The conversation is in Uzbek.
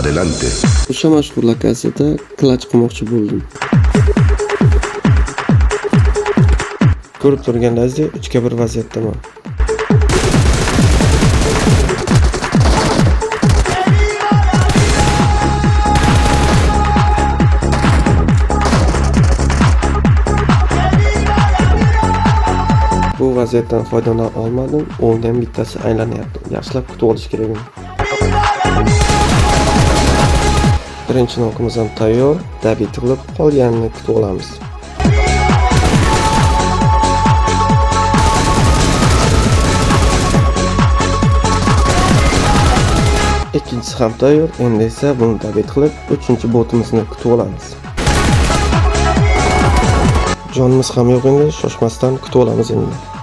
Adelante. O'sha mashhur lokatsiyada clutch qilmoqchi bo'ldim. Ko'rib turganlaringizdek 3 ga 1 vaziyatdaman. Bu vaziyatdan foydalana olmadim. O'ndan bittasi aylanyapti. Yaxshilab kutib olish kerak uni. Birinchi nokimiz ham tayyor. Добить qilib qolganini kutib olamiz. Ikkinchisi ham tayyor. Endi esa buni добить qilib, uchinchi botimizni kutib olamiz. Jonimiz ham yo'q endi, shoshmasdan kutib olamiz endi.